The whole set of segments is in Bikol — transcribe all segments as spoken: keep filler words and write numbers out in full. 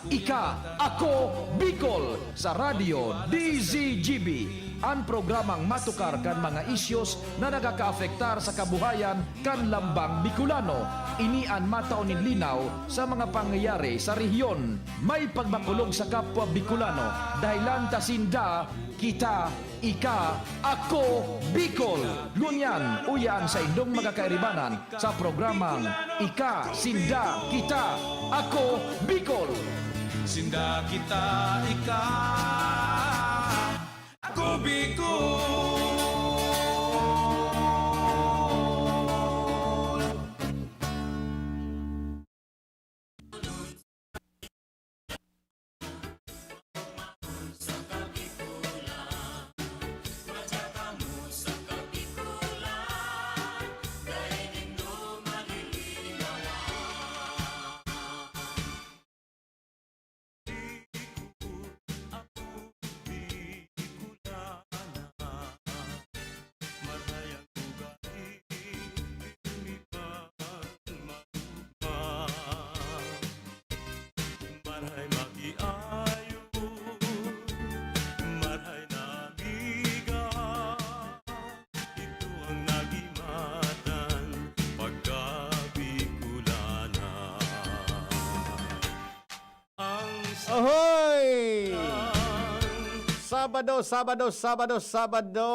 Ika, Ako, Bicol, sa Radyo D Z G B, an programang matukar kan mga isyos na nakakaapektar sa kabuhayan kan lambang Bicolano. Ini an matao nin linaw sa mga pangyayari sa rehiyon. May pagmakulog sa kapwa Bicolano, dahelan ta sinda, kita, ika, ako, Bicol. Ngunyan, uya an saindong mga kairibanan sa programang Ika, Sinda, Kita, Ako, Bicol. Sinda, kita, ika, ako, Bicol. Marahay makiayo, marahay na amiga, ito ang nagimatan pagka Bicolana. Ang Ahoy! Sabado, Sabado, Sabado, Sabado.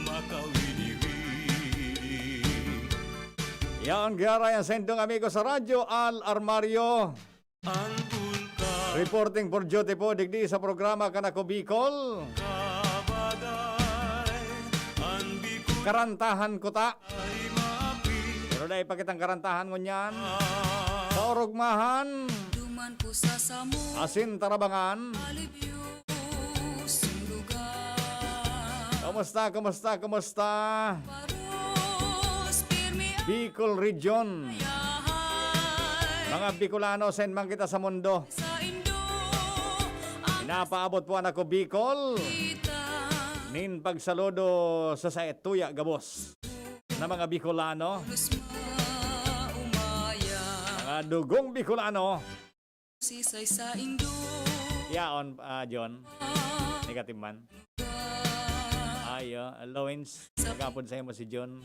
Makawiniwini. Yan, giraray an saindong amigo sa radyo, Al Armario. Reporting for duty po, digdi sa programa Kan Ako Bicol. Karantahan Kuta. Pero dai pa kitang karantahan ngunyan. Sa Orugmahan. Duman po sa Samo. Asin Tarabangan. Alibyo, Sundugan. Kumusta, kumusta, kumusta? Paros, pirmi ang Bicol Region. Yahay. Mga Bicolano, send man kita sa mundo. Sa Indo, ang Pinapaabot po an Ako Bicol. Kita. Nin pagsaludo sa saituya gabos na mga Bicolano. Mga dugong Bicolano. Yaon, ah, John. Negative man. Ayo, Lawrence. Nagapod sa imo si John.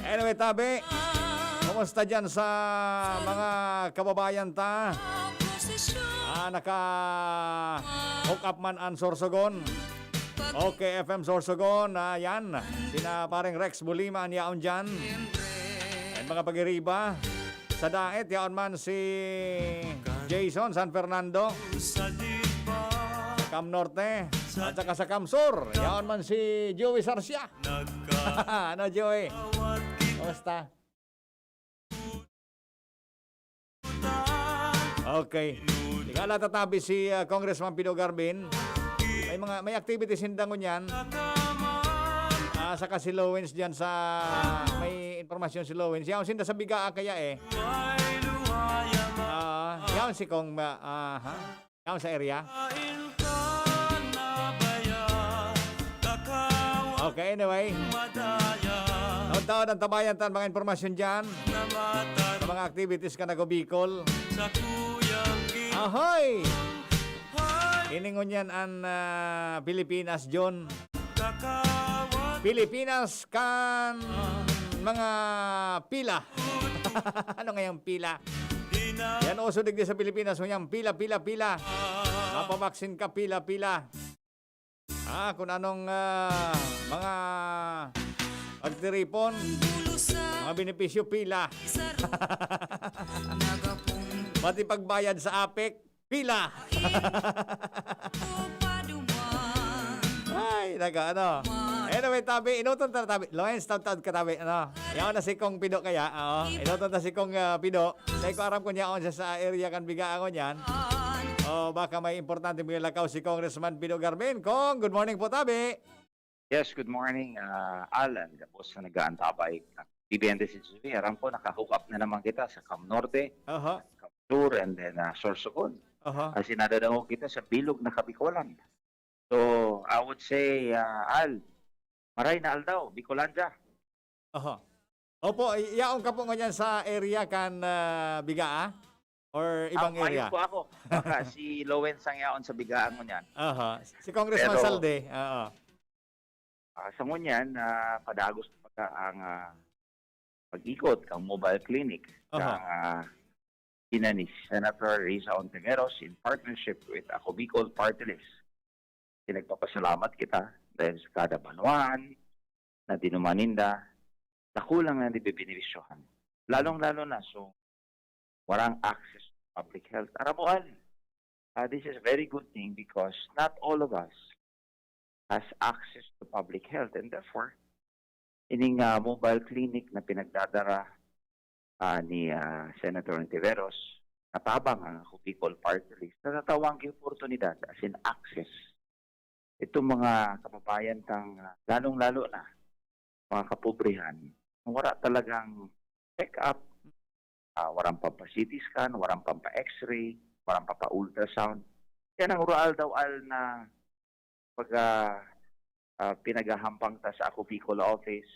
Anyway, tabi. Kumusta dyan sa mga kababayan ta? Ah, naka-hook up man an Sorsogon. Okay, F M Sorsogon, ah, yan. Sina pareng Rex Bulima, an yaon dyan. And mga pag-iriba. Sa Daet, yaon man si Jason San Fernando. Sa Cam Norte. At saka sa Cam Sur, yaon man si Joey Sarsia. Ano, Joey? Kumusta? Okay. Tingala tatabi si, ah, Congressman Pido Garbin. May mga, may activities sinda ngunyan. Ah, saka si Lowens dyan sa, may impormasyon si Lowens. Yaon sinda sa Bigaa kaya eh. Ah, yaon si Kong, ah, ah, ha? Yaon sa area. Okay, anyway. Taon-taon ang tabayan tan mga impormasyon dyan. Sa mga activities kan Ako Bicol. Ahoy! Ini ngunyan an, ah, Pilipinas, John. Pilipinas kan mga pila. Ano ngayang pila? Yan uso digdi sa Pilipinas, ngunyan pila, pila, pila. Mapabaksin ka, pila, pila. Ah, kung anong, ah, mga pagtiripon, mga benepisyo, pila. Pati pagbayad sa apek, pila. Ay, naga, ano. Anyway, tabi, inuton ta tabi. Loens, taud-taud ka tabi, ano. Yaon na si Kong Pido kaya, oo. Inuton ta si Kong, ah, Pido. Dai ko aram kung yaon siya sa area kan Bigaa ngunyan. O baka may importante mga lakaw si Congressman Pido Garbin. Kong, good morning po, tabi. Yes, good morning, ah, Alan. Gabos na nag-aantabay. P B N D C G V, aram ko, naka-hook up na naman kita sa Cam Norte, Aha. Cam Sur, and then, ah, Sorsogon. Aha. Kasi nadadangog kita sa bilog na Kabikolan. So, I would say, ah, Al, maray na aldaw, Bicolandia. Aha. Opo, i-, yaon ka po ngunyan sa area kan, ah, Bigaa? Or ibang Ah, mayo area? po ako. Baka si Lowen sang yaon sa Bigaa ngunyan. Aha. Si Congressman Pero Salde, oo. Ah, sa ngunyan, ah, padagos na pagka ang, ah, pag-ikot, ang mobile clinic, Aha. ang, ah, ina ni Senator Risa Ontiveros in partnership with Ako Bicol Party List. Pinagpapasalamat kita dahil sa kada banwaan na dinuman ninda, dakulang na nabibenepisyohan. Lalong-lalo na, so, warang access to public health. Aram mo, Al, ah, this is a very good thing because not all of us has access to public health, and therefore, ining, ah, mobile clinic na pinagdadara, ah, ni, ah, Senator Ontiveros, katabang ang Ako Bicol Party List, natatawang ki oportunidad, as in access. Itong mga kababayan tang, ah, lalong-lalo na, mga kapobrehan, wala talagang check-up, ah, warang pampa-C T scan, warang pampa-X-ray, warang pampa-ultrasound. Yan ang ural daw, Al, na pag, ah, ah, pinaghahampang ta sa Ako Bicol Office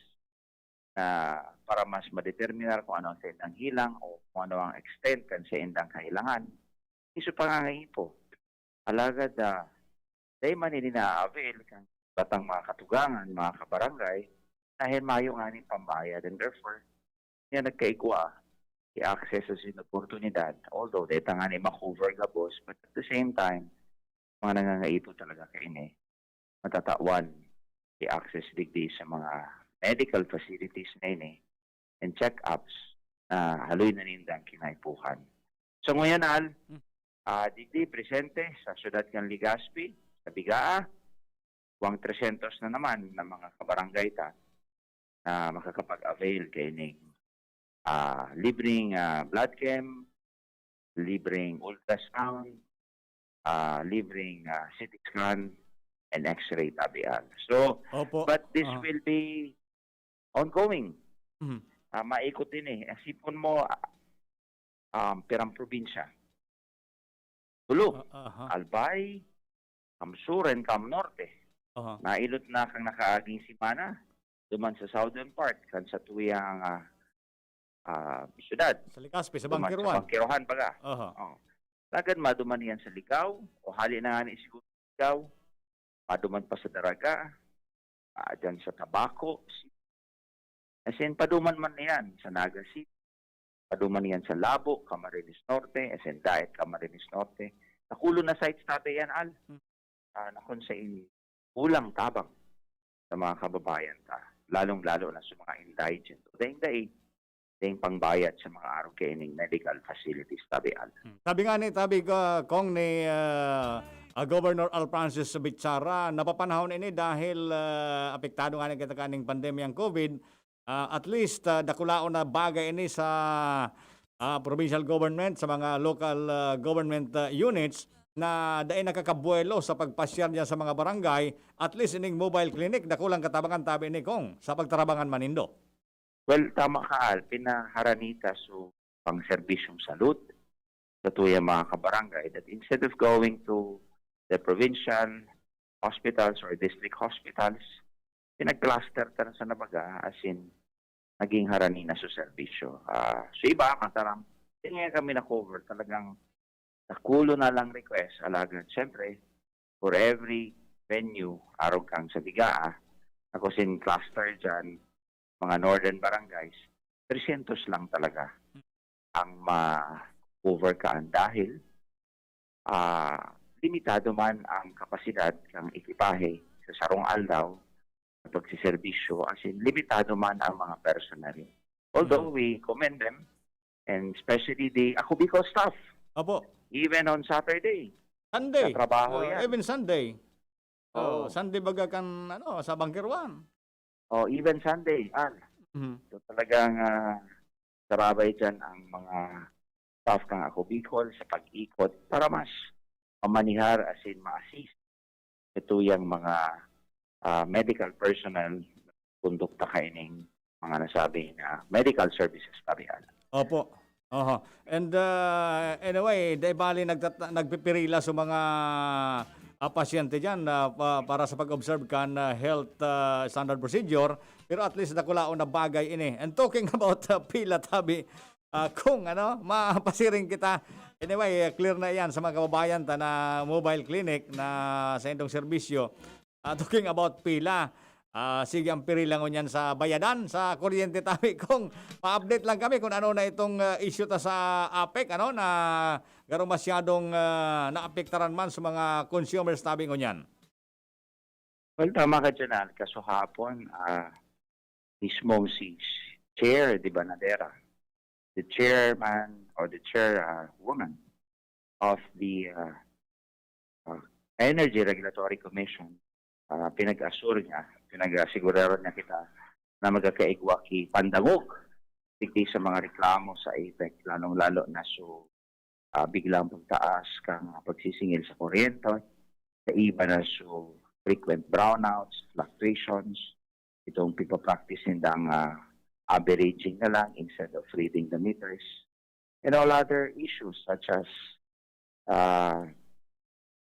na para mas madeterminar kung ano ang saindang hilang o kung ano ang extent kan saindang kahilangan. Iso pangangaipo. Alagad, ah, dai man ini na-avail kan batang mga katugangan, mga kabarangay, dahil mayo nganing pambayad, and therefore, yan nagkaigwa, i-access sa sin oportunidad, although dai ta ngani ma-cover gabos, but at the same time, mga nangangaipo talaga kaini, matatawan i-access digdi sa mga medical facilities na ini and check-ups na haloy na nindang kinaipuhan. So, ngayon, Al, Hmm. ah, digdi, presente sa siyudad kan Legazpi, sa Bigaa, wang tresyentos na naman na mga kabarangay ta na makakapag-avail kaining, ah, libreng, ah, blood chem, libreng ultrasound, ah, libreng, ah, C T scan, and X-ray, tabi, Al. So, Opo. but this Aha. will be ongoing. Mhm. Ah, maikot din eh. Isipon mo, ah, um, pirang probinsya. Tulo. Ah, aha. Albay, Kamsur, and Kamnorte. Aha. Nailot na kang nakaaging semana, duman sa southern part, kan sa tuyang, ah, ah, syudad. Sa Legazpi, sa Duman sa Bangkiruan. Bangkiruan, baga. Aha. Oh. Lagad maduman yan sa Ligao, o hali na nga ni siguro Ligao, maduman pa sa Daraga, ah, dyan sa Tabaco. As in, paduman man yan sa Naga City, paduman yan sa Labo, Camarines Norte, as in, Daet, Camarines Norte. Nakulo na sites tabi yan, Al. Hmm. Ah, na kung sa ini, kulang tabang sa mga kababayan ta, lalong-lalo na sa mga indigent. O daing dai, daing pangbayad sa mga arog kaining medical facilities, tabi, Al. Hmm. Sabi nga ni, tabi, ah, Kong, ni, ah, ah, Governor Al Francis Bichara, napapanahon ini dahil, ah, apektado nga ni kita kaning pandemyang COVID. Ah, at least, ah, dakulaon na bagay ini sa, ah, provincial government, sa mga local, ah, government, ah, units na dai nakakabuelo sa pagpasyar niya sa mga barangay. At least ining mobile clinic, dakulang katabangan tabi ni Kong sa pagtarabangan man nindo. Well, tama ka, Al. Pinaharani ta so pang-serbisyong salud sa tuyang mga kabarangay, that instead of going to the provincial hospitals or district hospitals, pinag-cluster ta na sa nabaga, as in, naging harani na sa serbisyo. Ah, sa iba, kataram, hindi nga kami na-cover. Talagang nakulo na lang request. Alagad, syempre, for every venue, arog kang sa Bigaa, ako sin cluster dyan, mga northern barangays, tresyentos lang talaga ang ma-cover kaan dahil, ah, limitado man ang kapasidad ng ekipahe sa sarong aldaw sa pagsiserbisyo, as in, limitado man ang mga personnel. Although Mhm. we commend them, and especially the Ako Bicol staff, Opo. even on Saturday, Sunday. natrabaho Oh, yan. even Sunday. Oh, Oo. Sunday baga kan, ano, sa Bangkiruan. Oh, even Sunday, Al. Mhm. So, talagang, ah, sarabay dyan ang mga staff ng Ako Bicol sa pag-ikot para mas mamanihar, as in, ma-assist sa tuyang mga, ah, medical personnel, kondukta kaining mga nasabi na medical services, tabi, Al. Opo. Oho. And, ah, anyway, dai bali nagtata-, nagpipirila sa mga, ah, pasyente diyan, ah, pa para sa pag-observe kan, ah, health, ah, standard procedure, pero at least dakulaon na bagay ini. And talking about, ah, pila tabi, ah, kung ano, mapasiring kita. Anyway, ah, clear na iyan sa mga kababayan ta na mobile clinic na saindong serbisyo. Ah, talking about pila, ah, sige ang pirila ngunyan sa bayadan, sa kuryente tabi. Kung ma-update lang kami kung ano na itong, ah, issue ta sa APEC, ano, na garo masyadong, ah, naapektaran man sa mga consumers tabi ngunyan. Well, tama ka dyan, Al. Kaso hapon, ah, mismong si Chair de Banadera, the chairman or the chair, ah, woman of the, ah, ah, Energy Regulatory Commission, ah, pinag-assure niya, pinag-asigurado niya kita na magkakaigwa ki pandangog digdi sa mga reklamo sa APEC, lalong-lalo na so, ah, biglang pagtaas kan pagsisingil sa kuryente, sa iba na so frequent brownouts, fluctuations, itong pagpa-practice nindang, ah, averaging na lang instead of reading the meters, and all other issues such as, ah,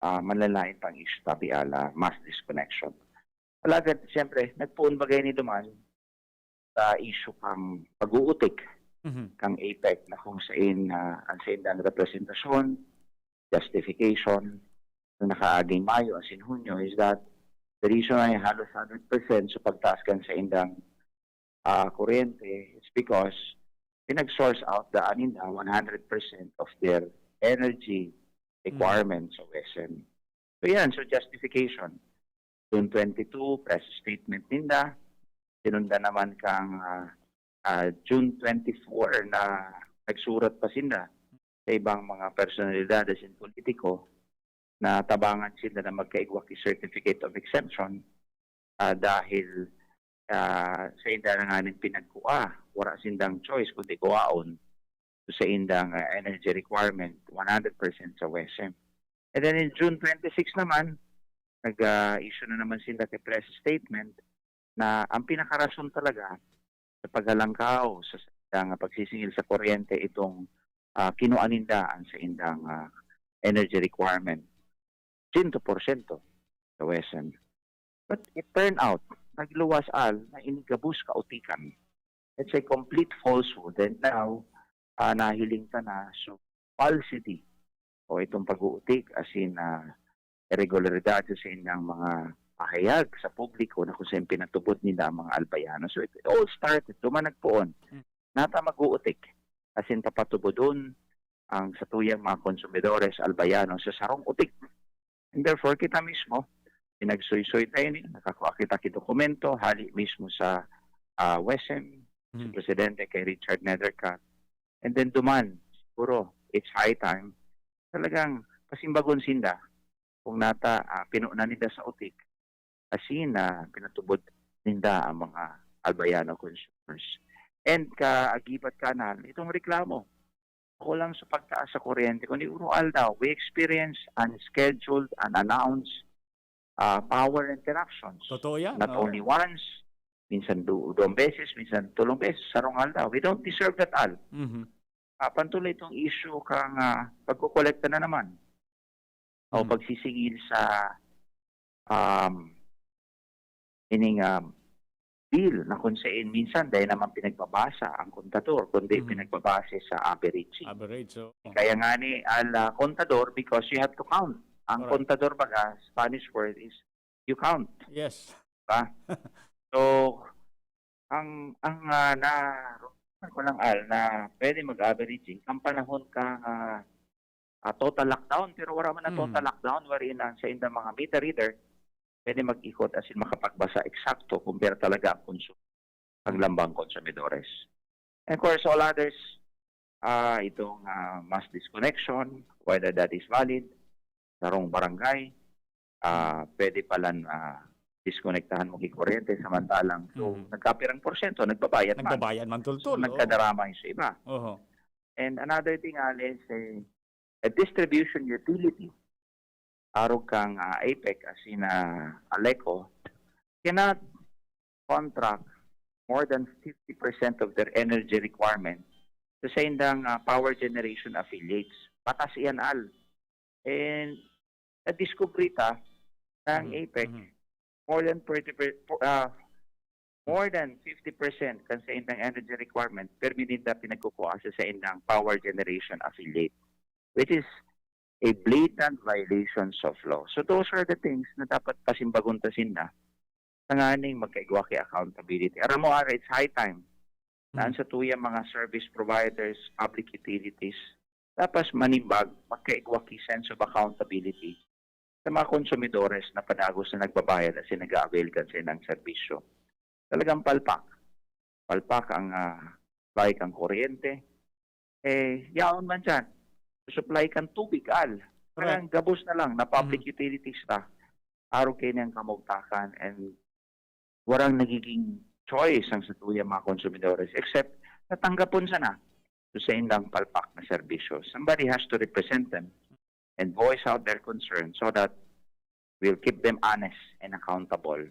ah, manlalain pang issue tabi ala mass disconnection. Alagad, siyempre, nagpoon bagay ni duman sa issue kang pag-uutik Mhm. kang APEC na kung sain, ah, ang saindang representasyon, justification, na nakaaging Mayo asin Hunyo is that the reason why halos hundred percent sa pagtaas kan saindang, ah, kuryente is because pinag-source out daan ninda one hundred percent of their energy requirements sa WESM. So yan, so justification. June twenty-two, press statement ninda. Sinundan naman kang, ah, ah, June twenty-four na nagsurat pa sinda sa ibang mga personalidades and politiko na tabangan sinda na magkaigwa ki certificate of exemption, ah, dahil, ah, sainda na nganing pinagkua, wala sindang choice kundi kuwaon sa indang, ah, energy requirement, one hundred percent sa WESM. And then in June twenty-six naman, nag, ah, issue na naman sinda ki press statement na ang pinakarason talaga sa paghalangkaw sa saindang pagsisingil sa kuryente itong, ah, kinua ninda ang saindang, ah, energy requirement, siyento porsyento sa WESM. But it turned out, nagluwas, Al, na ini gabos kautikan. It's a complete falsehood. And now, ah, nahiling ta na, so, falsity o itong pag-uutik, as in, ah, irregularidad sa saindang mga pahayag sa publiko na kung saan pinatubod ninda ang mga Albayano. So, it all started, duman nagpoon. Hmm. Nata mag-uutik, as in papatubodon ang satuyang mga konsumidores, Albayano, sa sarong utik. And therefore, kita mismo, pinagsuysoy tayo ni, nakakua kita ki dokumento, hali mismo sa, ah, WESM, si Mhm. Presidente kay Richard Nethercutt. And then duman, siguro, it's high time, talagang pasimbagon sinda kung nata, ah, pinunan ninda sa utik, asin na pinatubod ninda ang mga Albayano consumers. And kaagibat kanan, itong reklamo, kulang sa pagtaas sa kuryente, kundi uro aldaw, we experience unscheduled, unannounced, ah, power interruptions. Totoo yan, Not oo. only once, minsan du-, duwang beses, minsan tulong beses, sarong aldaw. We don't deserve that, Al. Mhm. Ah, pantuloy itong issue kang, ah, pagkokolekta na naman o Mhm. pagsisingil sa, um, ining, um, bill na kung saan minsan dahil naman pinagbabasa ang kontador, kundi Mhm. pinagbabase sa average. Average, oo. Kaya nga ni, Al, ah, kontador, because you have to count. Ang Correct. kontador, baga, Spanish word is you count. Yes. Diba? So, ang, ang, ah, na, ko lang, Al, na pwede mag-averaging, ang panahon ka, ah, ah, total lockdown, pero wala man na total Mm. lockdown, wherein ang sa indang mga meter reader, pwede mag-ikot as in makapagbasa eksakto kung pera talaga ang konsumo ng Mm. lambang konsumidores. And of course, all others, ah, itong, ah, mass disconnection, whether that is valid, sarong barangay, ah, Mm. pwede palan, ah, diskonektahan mo ki kuryente, samantalang, so, Mm. nagkapirang porsyento, nagbabayad man. Nagbabayad man So, tultol, oo. nagkadarama yung sa iba. Oho. And another thing, Alice, eh, a distribution utility, arog kang, ah, APEC, as in, ah, ALECO, cannot contract more than fifty percent of their energy requirement sa saindang, ah, power generation affiliates. Batas iyan, Al. And nadiskubre ta ng Mhm. APEC, Mhm. more than forty per, po- ah, more than fifty percent kan saindang energy requirement, permi ninda pinagkukuha sa saindang power generation affiliate, which is a blatant violations of law. So those are the things na dapat pasimbagon ta sinda tanganing magkaigwa ki accountability. Aram mo, Ara, it's high time na ang satuyang mga service providers, public utilities, dapat manimbag, magkaigwa ki sense of accountability sa mga konsumidores na padagos na nagbabayad at nag-a-avail kan saindang serbisyo. Talagang palpak. Palpak ang, ah, supply kan kuryente. Eh, yaon man diyan, supply kan tubig, Al. Parang gabos na lang na public Mhm. utilities ta. Arog kaini an kamugtakan and warang nagiging choice ang satuyang mga konsumidores except na tanggapon sana sa saindang palpak na serbisyo. Somebody has to represent them and voice out their concerns so that we'll keep them honest and accountable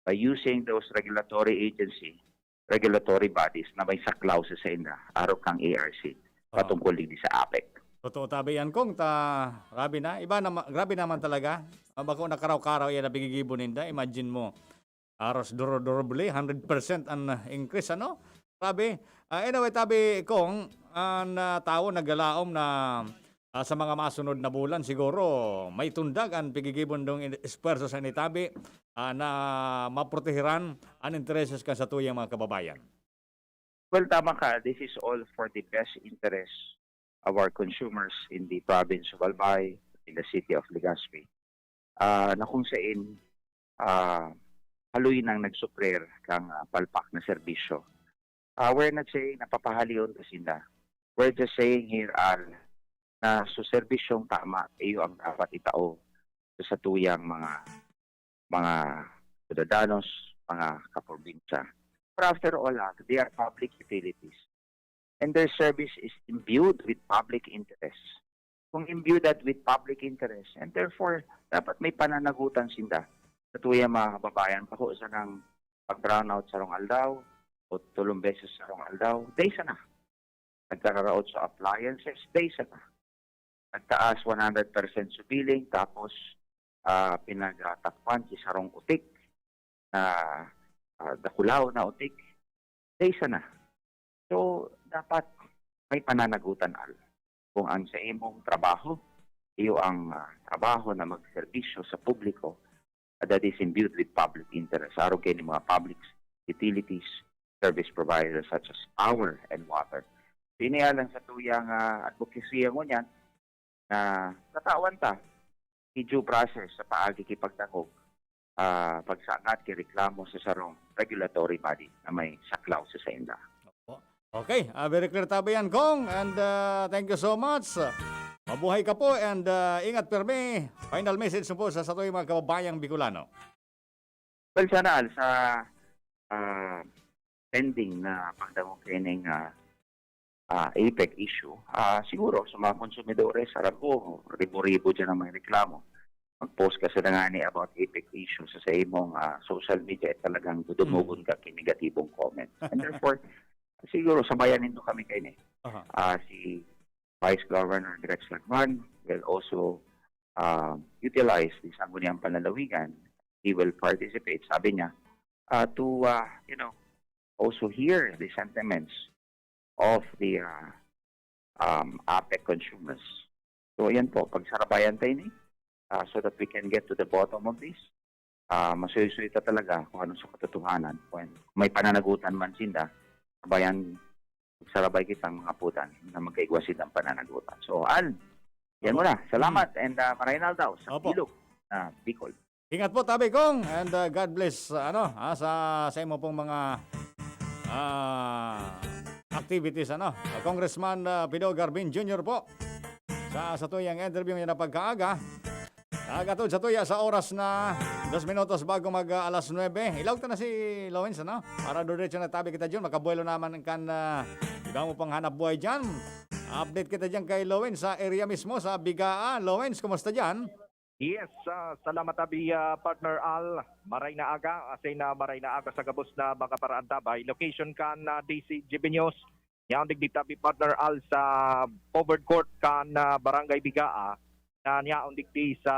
by using those regulatory agency, regulatory bodies na may saklaw sa sainda, arog kang ARC, Oo. patungkol digdi sa APEC. Totoo tabi yan, Kong. Ta, grabe na. Iba naman, grabe naman talaga. Ah, bako na karaw-karaw yan na pigigibo ninda. Imagine mo, aros duro-, durable, hundred percent ang, ah, increase, ano? Grabe. Ah, anyway, tabi, Kong, ang, ah, tawo naggalaom na, ah, sa mga masunod na bulan, siguro may tundag ang pigigibo nindong in-, esfuerso sa initabi, ah, na maprotehiran ang intereses kan satuyang mga kababayan. Well, tama ka. This is all for the best interest of our consumers in the province of Albay, in the city of Legazpi, ah, na kung sain, ah, haloy nang nagsuprir kang, ah, palpak na serbisyo. Ah, we're not saying na papahalion ta sinda. We're just saying here, Al, na sa serbisyong tama, iyo ang dapat itao sa satuyang mga, mga sidadanos, mga kaprobinsya. But after all, ah, they are public utilities. And their service is imbued with public interest. Kung imbued that with public interest, and therefore, dapat may pananagutan sinda. Satuyang mga kababayan, bako sanang pag-brownout sarong aldaw, o tulong beses sarong aldaw, day sana. Nagkararaot sa appliances, day sana. Nagtaas one hundred percent sa billing, tapos, ah, pinagtatakpan si sarong utik na, ah, dakulaw na utik, day sana. So, dapat may pananagutan, Al. Kung ang sa imong trabaho, iyo ang, ah, trabaho na magserbisyo sa publiko, ah, that is imbued with public interest. Arog kaini mga public utilities, service providers such as power and water. Ini lang satuyang, ah, advocacy ngunyan na tatawan ta ki due process sa paagi ki pagdangog, ah, pagsangat ki reklamo sa sarong regulatory body na may saklaw sa sainda. Opo. Okay, ah, very clear tabi yan, Kong, and, ah, thank you so much. Mabuhay ka po and, ah, ingat pirmi. Final message mo po sa satuyang mga kababayang Bicolano. Well, sana, Al, sa, ah, pending na pagdangog kaining, ah, ah, APEC issue, ah, siguro sa mga konsumidores, aram ko, ribo-ribo diyan ang may reklamo. Mag-post ka sana ngani about APEC issue sa, sa imong, ah, social media, eh, talagang dudumogon ka ki negatibong comment. And therefore, siguro sabayan nindo kami kaini. Aha. Ah, si Vice Governor Rex Lacman will also, ah, utilize the Sangguniang Panlalawigan. He will participate, sabi niya, ah, to, ah, you know, also hear the sentiments of the, ah, um, APEC consumers. So, ayan po, pagsarabayan tayo ni, ah, so that we can get to the bottom of this. Ah, masuysuy ta talaga kung ano sa katotohanan. Kung may pananagutan man sinda, sabayan, sarabay kitang mga putan na magkaigwa sindang pananagutan. So, Al, yan muna. Salamat and, ah, marhay na aldaw sa Opo. Bilog na Bicol. Ingat po, tabi, Kong, and, uh, God bless, uh, ano, ah, sa, sa imo pong mga, ah, activities, ano. Uh, Congressman, uh, Pido Garbin Junior po, sa, sa tuyang interview niya na pagkaaga. Nagatod sa tuya sa oras na dos minutos bago mag, ah, alas nuebe. Ilaog ta na si Lawens, ano? Para diretso na tabi kita dyan. Makabuelo naman kan, ah, iba mo pang hanap buhay dyan. Update kita dyan kay Lawens sa area mismo, sa Bigaa. Lawens, kumusta dyan? Yes, ah, salamat abi, ah, partner Al. Maray na aga, asay na maray na aga sa gabos na mga paraantabay. Location kan, ah, D C G B News. Yaon digdi tabi, partner Al, sa covered court kan, ah, Barangay Bigaa. na niyaon digdi sa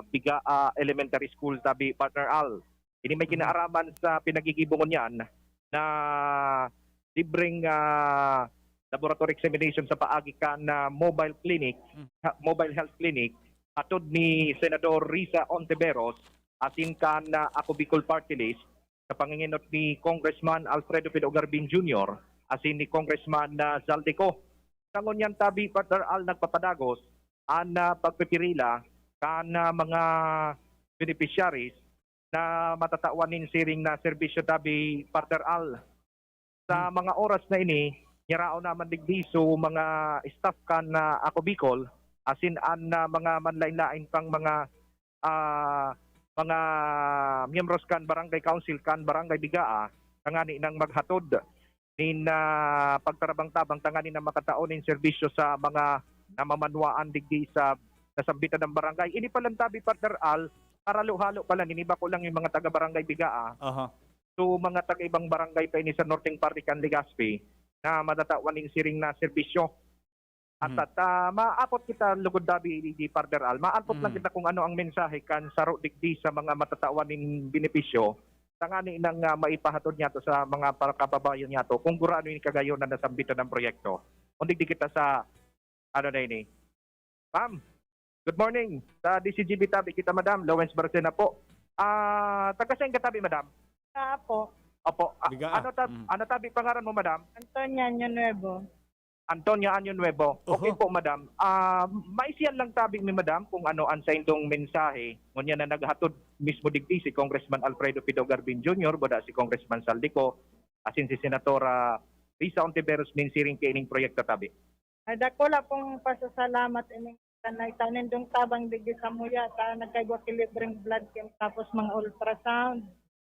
Bigaa Elementary School tabi, Partner Al. Ini may Mhm. kinaaraman sa pinagigibo ngunyan na libreng, ah, laboratory examination sa paagi kan, ah, mobile clinic, Mm. ha, mobile health clinic, hatod ni Senador Risa Ontiveros, asin kan, ah, Ako Bicol Party List, sa pangingenot ni Congressman Alfredo Pido Garbin Junior, asin ni Congressman, ah, Zaldy Co. Sa ngunyan tabi, Partner Al, nagpapadagos an, ah, pagpipirila kan, ah, mga beneficiaries na matatawan nin siring na serbisyo tabi, Partner Al. Sa Hmm. mga oras na ini, nyaraon naman digdi so mga staff kan, ah, Ako Bicol, asin an, ah, mga manlain-lain pang mga, ah, mga miyembros kan Barangay Council kan Barangay Bigaa, tangani nang maghatod nin, ah, pagtarabang-tabang tangani na makatao nin serbisyo sa mga namamanwaan digdi sa nasambitan ng barangay. Ini palan tabi, Partner Al, karalo-halo palan, ini bako lang yung mga taga Barangay Bigaa. Aha. So, mga taga-ibang barangay pa ini sa norteng parte kan Legazpi na matatawan nin siring na serbisyo. At, Mhm. at, ah, maapot kita lugod dabi di Partner Al. Maapot lang Mhm. kita kung ano ang mensahe kan saro digdi sa mga matatawan nin benepisyo, tangani nang, ah, maipahatod niyato sa mga para kababayan niyato kung gurano yung kagayon na nasambitan ng proyekto. Kung digdi kita sa, ano na ini. Ma'am, good morning. Sa D C G B tabi kita, Madam. Lawrence Barcena po. Ah, taga saan ka tabi, Madam? Sa po. Opo. Ah, Biga, ah. ano tab-, Mm. ano tabi pangaran mo, Madam? Antonia Año Nuevo. Antonia Año Nuevo. Okay Oho. po, Madam. Ah, maisiyan lang tabi mi, Madam, kung ano ang saindong mensahe. Ngunyan na naghatod mismo digdi si Congressman Alfredo Pido Garbin Junior, bada si Congressman Zaldy Co, asin si Senatora Risa Ontiveros nin siring kaining proyekto tabi. Ay, dakula pong pasasalamat ining kanay sa nindong tabang digdi sa muya, ta nagkaigwa ki libreng blood camp, tapos mga ultrasound.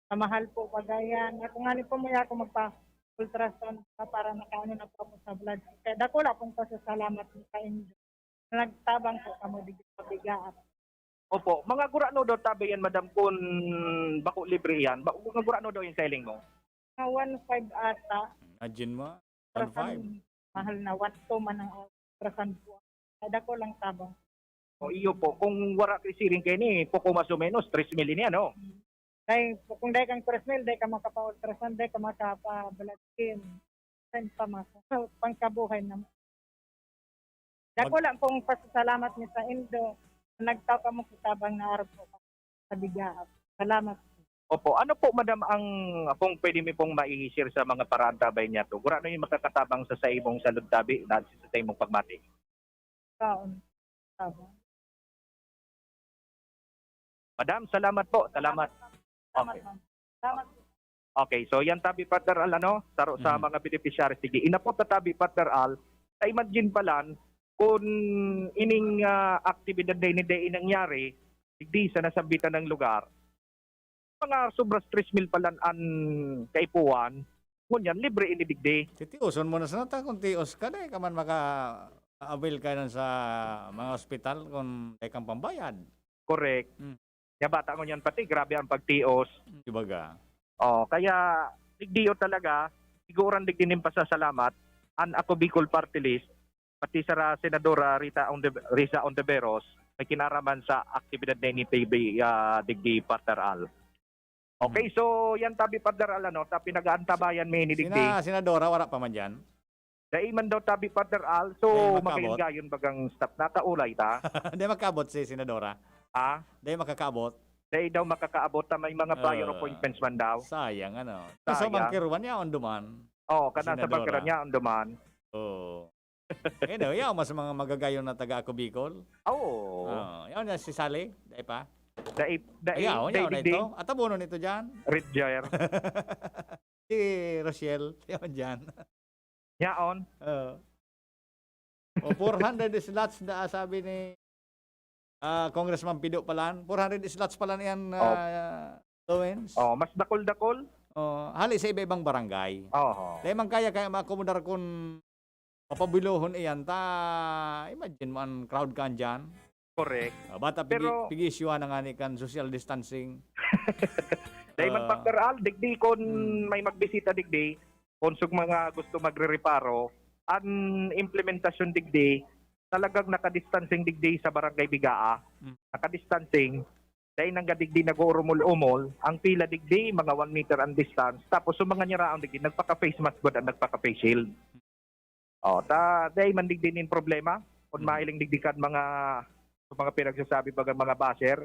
Sa mahal po, Cagayan. Ako nga ni po, muya ako magpa-ultrasound pa para nakaano na po ako sa blood. Kaya dakula pong pasasalamat sa inyo. Nagtabang po kamo digdi sa Bigaa. Opo, mga gurano daw tabi yan, Madam, kun bako libre yan. Ba-, mga gurano daw yung selling mo? Mga one five ata. Imagine mo, Ultrasound, one five. Mahal na, one two man ang ultrasound ko. Ay, dako lang tabang. O, iyo po, kung wara kay siring kaini, poko mas o menos, tres mil ini, ano? Dai, kung dai kang tres mil, dai ka makapa-ultrasound, dai ka makapa-blood scan. Saan pa mas? Pangkabuhay naman. Dako Mag- lang pong pasasalamat mi sa indo. Nagtao kamo sa tabang na arog po sa Bigaa. Salamat. Opo. Ano po, Madam, ang, kung pwede mi pong mai-share sa mga paraantabay niya to? Gurano yung makakatabang sa saimong salud tabi na sa saimong pagmati? Kaon. Tabang. Madam, salamat po. Salamat. Salamat, Okay. ma'am. Salamat. Okay, so yan tabi, Partner Al, ano, sa, sa Mhm. mga beneficiaries. Sige, inapot na tabi, Partner Al, sa imagine pa lang, kung ining, ah, aktibidad na ini dai nangyari, digdi sa nasambitan ng lugar, mga sobras tres mil pa lang an kaipuhan, ngunyan, libre ini digdi. Titioson mo na sana ta kung tios ka, dai ka man maka-avail ka nan sa mga ospital kung dai kang pambayad. Correct. Mm. Kaya bata ngunyan pati, grabe ang pagtios. Ibaga. Oh, kaya digdiyo talaga, siguran digdi nin pasasalamat an Ako Bicol Party List, pati sa ra-, Senadora Rita Onde-, Risa Ontiveros, may kinaraman sa aktibidad na ini, P B, ah, digdi, Partner Al. Okay, Hmm. so yan tabi, Partner Al, ano, ta pinag-aantabayan mi ini digdi. Sina Senadora, wara pa man diyan? Dai man daw tabi, Partner Al, so Dai magkaabot? magayon-gayon bagang staff, nataulay ta. Dai magkaabot si Senadora? Ha? Dai makakaabot? Dai daw makakaabot ta, may mga prior Ah, appointments man daw. sayang, ano. Sayang. Sa bangkeruan niya, on duman. Oh, kana sa Senadora. bangkeruan niya, on duman. Oo. Anyway, yaw, mas mga magagayon na taga Ako Bicol. Oo. Ah, yaw na si Sally, dai pa? Dai, dai, Ayaw, dai, yaw na dai, ito. At abono nito dyan. Red Jair. Si Rochelle, yaw dyan. Yaon. Oo. O, four hundred slots na, sabi ni, ah, Congressman Pido Palan. Four hundred slots pala niyan, Oh. ah, Lawrence. Oh, mas dakol-dakol. Oh, hali sa iba-ibang barangay. Oho. Dai man kaya, kaya maakomodar kun papabilohon iyan ta, imagine mo an crowd kan diyan. Correct. Ah, bata pigi-, Pero pigi-isyuhan na ngani kan social distancing. Dai man, Ah. Partner Al, digdi kun Hmm. may magbisita digdi, kun sug mga gusto magrereparo, an implementasyon digdi, talagang naka-distancing digdi sa Barangay Bigaa. Mm. Naka-distancing, dai nangga digdi nag-uurumol-umol, ang pila digdi, mga one meter ang distance, tapos yung mga niyaraon digdi, nagpaka-face mask gud ang nagpaka-face shield. Oh, ta, dai man digdi nin problema, kung Mm. mahiling digdi kan mga, mga pinagsasabi baga mga basher,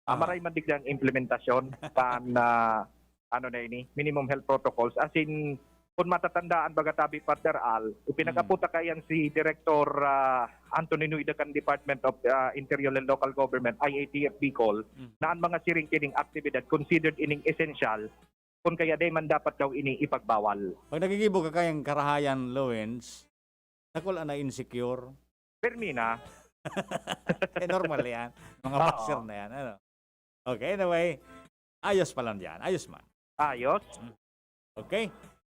ah, Ah. maray man digdi ang implementasyon kan, ah, ano na ini, minimum health protocols. As in, kung matatandaan baga tabi, Partner Al, ipinag-aputa Mm. kayan si Director, ah, Anthony Nuida kan Department of, ah, Interior and Local Government, I A T F Bicol, Mm. na ang mga siring kining aktibidad considered ining essential, kun kaya dai man dapat daw ini ipagbawal. Pag nagigibo ka kayang karahayan, Lawrence, dakul na insecure. Permi na. Eh, normal yan. Mga Oo. Basher na yan, ano? Okay, anyway. Ayos pa lang yan. Ayos man. Ayos. Mm. Okay.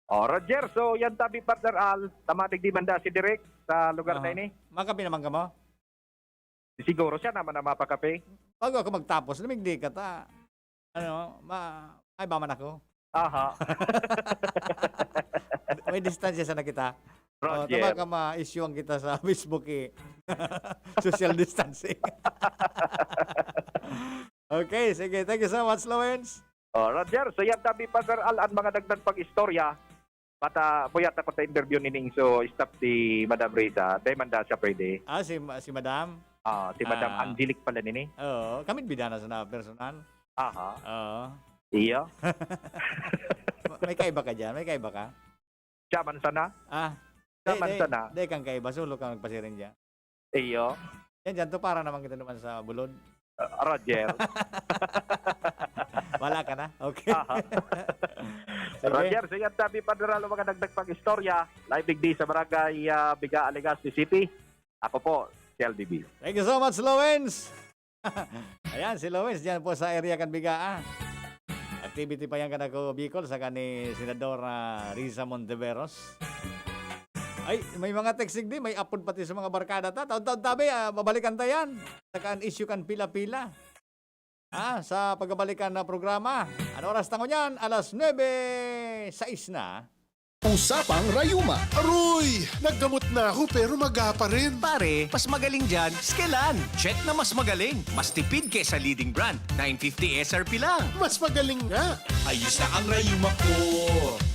Oh, Roger, so yan tabi, Partner Al. Tama digdi man da si Direk sa lugar na Aha. ini? Makape naman ka mo? Siguro siya naman ang mapakape. Bago ako magtapos, lumigdi ka ta. Ano, ma-, ay ba man ako? Aha. May distansya sana kita. Oh, Roger. Tama ka, ma-issue ang kita sa Facebook eh. Social distancing. Okay, sige. Thank you so much, Lawrence. Oh, Roger, so yan tabi, Partner Al, ang mga dagdag pag-istorya. Bata, buyat ako ta interview nining so staff si Madam Risa. Dai man da siya pwede. Ah, si ma-, si Madam? Ah, si Madam Ah. Angelic pala nini. Oo, kami bida na sa na personal. Aha. Oo. Iyo. Ma-, may kaiba ka diyan? May kaiba ka? Siya man sana. Ah. Siya Di, man di, sana. Di kang kaiba, solo kang nagpasiring diyan. Iyo. Yan diyan, to para naman kita naman sa bulod. Ah, Roger. Wala ka na? Okay. Aha. Sige. Roger, sige, ang tabi, Padre Ralo, mga dagdag pang istorya. Live digdi sa barangay, ah, Biga, Legazpi City. Ako po, si L D B. Thank you so much, Lawrence. Ayan, si Lawrence, diyan po sa area kan Biga, ah. Activity pa yan kan ako, Bicol, saka ni Senadora Risa Montiveros. Ay, may mga text di, may apod pati sa mga barkada ta. Taon-taon tabi, ah, babalikan ta yan. Saka an issue kan pila-pila. Ah, sa pagbabalikan na programa. Ano oras tango niyan? Alas nuebe sais na. Usapang Rayuma. Aroy! Naggamot na ako pero maga pa rin. Pare, mas magaling dyan, Skelan. Check na mas magaling. Mas tipid kesa leading brand. Nine fifty S R P lang. Mas magaling nga. Ayos na ang rayuma ko.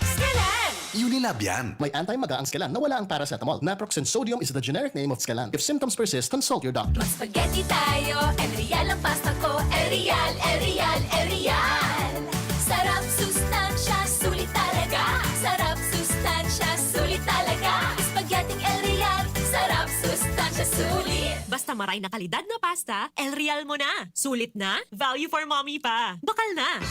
Skelan! Unilab yan. May anti-maga ang Skelan na wala ang paracetamol. Naproxen sodium is the generic name of Skelan. If symptoms persist, consult your doctor. Mag-spaghetti tayo, El Real ang pasta ko. El Real, El Real, El Real. Sarap, sustansya, sulit talaga. Sarap, sustansya, sulit talaga. Spaghetti El Real, sarap, sustansya, sulit. Basta maray na kalidad na pasta, El Real mo na. Sulit na, value for mommy pa. Bakal na.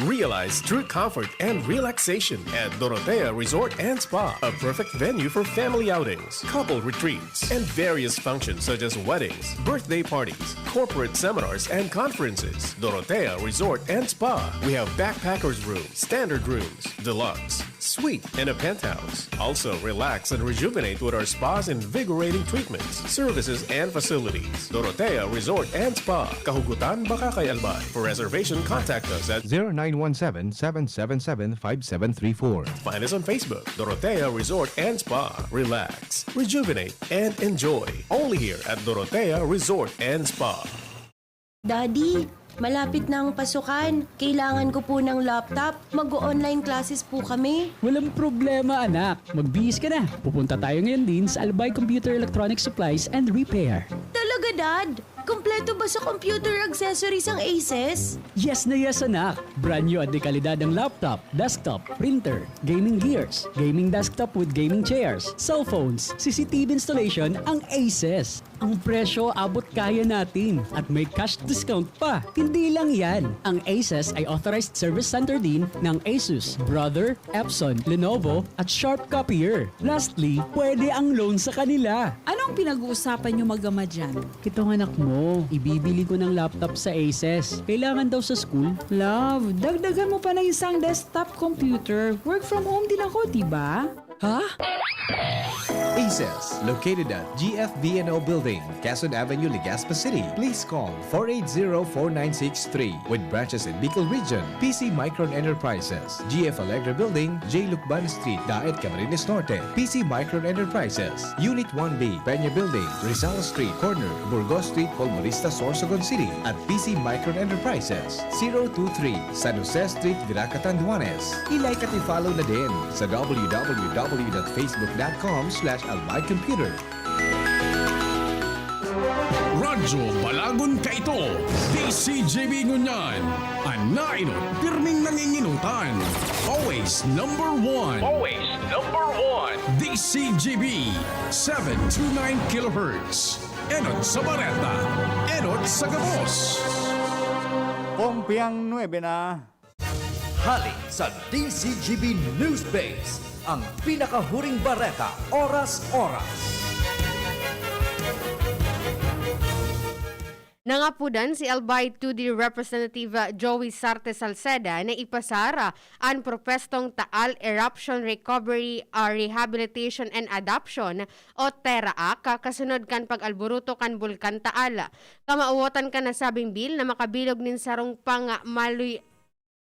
Realize true comfort and relaxation at Dorotea Resort and Spa, a perfect venue for family outings, couple retreats, and various functions such as weddings, birthday parties, corporate seminars, and conferences. Dorotea Resort and Spa. We have backpackers room, standard rooms, deluxe, suite, and a penthouse. Also, relax and rejuvenate with our spa's invigorating treatments, services, and facilities. Dorotea Resort and Spa. Kahugutan baka kay Albay. For reservation, contact us at zero nine one seven, seven seven seven, five seven three four. Find us on Facebook, Dorotea Resort and Spa. Relax, rejuvenate, and enjoy. Only here at Dorotea Resort and Spa. Daddy, malapit na ang pasukan. Kailangan ko po ng laptop. Mag-o-online classes po kami. Walang problema, anak. Magbihis ka na. Pupunta tayo ngayon din sa Albay Computer Electronic Supplies and Repair. Talaga, Dad? Kompleto ba sa computer accessories ang Aces? Yes na yes, anak. Brand new at dekalidad ang laptop, desktop, printer, gaming gears, gaming desktop with gaming chairs, cellphones, C C T V installation ang Aces. Ang presyo abot kaya natin at may cash discount pa. Hindi lang yan, ang Aces ay authorized service center din ng Asus, Brother, Epson, Lenovo at Sharp Copier. Lastly, pwede ang loan sa kanila. Anong pinag-uusapan niyo mag-ama dyan? Itong anak mo, ibibili ko ng laptop sa Aces. Kailangan daw sa school. Love, dagdagan mo pa ng isang desktop computer. Work from home din ako, di ba? Ha? Aces, located at G F V N O Building, Quezon Avenue, Legazpi City. Please call four eight zero, four nine six three. With branches in Bicol Region, P C Micron Enterprises, G F Alegre Building, J Lucban Street, Daet, Camarines Norte. P C Micron Enterprises, Unit one B, Peña Building, Rizal Street, corner, Burgos Street, Polmorista, Sorsogon City, at P C Micron Enterprises, zero two three, San Jose Street, Virac, Catanduanes. I-like at i-follow na din sa W W W dot facebook dot com slash albay computer. Radyo Balagon Kaito, D C G B ngunyan, an nainot, pirming nanginginutan. Always number one. Always number one. D C G B, seven two nine kilohertz. Enot sa bareta, enot sa gabos. Pompiang nuebe na. Hali sa D C G B News Base, ang pinakahuring bareta, oras-oras. Nangapodan si Albay two D Representative Joey Sarte Salceda na ipasar an propwestong Taal Eruption Recovery, ah, Rehabilitation and Adaption o TERRA Act kasunod kan pag-alboroto kan Bulkan Taal. Kamawotan kan nasabing bill na makabilog nin sarong pangmaluy-,